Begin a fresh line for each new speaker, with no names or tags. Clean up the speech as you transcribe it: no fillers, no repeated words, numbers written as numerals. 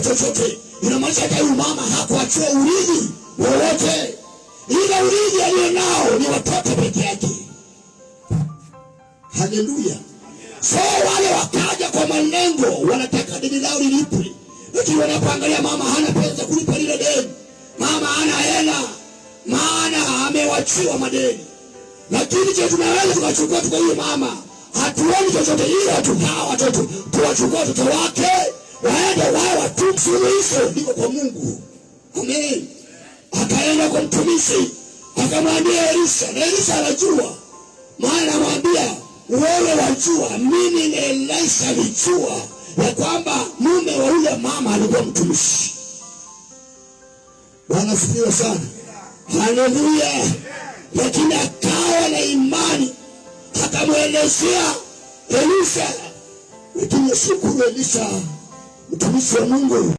Chochote. Inamaanisha hata huyu mama hakuachiwa urithi wowote, ila urithi alionao ni watoto peke yake. Haleluya! So wale wakaja kwa malengo, wanataka deni lao lilipwe, lakini wanapoangalia mama hana pesa kulipa lile deni, mama hana hela, maana amewachiwa madeni. Lakini je, tunaweza tukachukua tu kwa huyo mama? Hatuoni chochote, ila tu hawa watoto tuwachukua watoto wake waende wao watu. Suluhisho liko kwa Mungu. Amen. Akaenda kwa mtumishi akamwambia Elisha, na Elisha anajua, maana anamwambia wewe wajua, mimi ni Elisha alijua ya kwamba mume wa yule mama alikuwa mtumishi. Bwana asifiwe sana, haleluya. Lakini akawa na imani, akamwelezea Elisha, lakini shukuru Elisha mtumishi wa Mungu.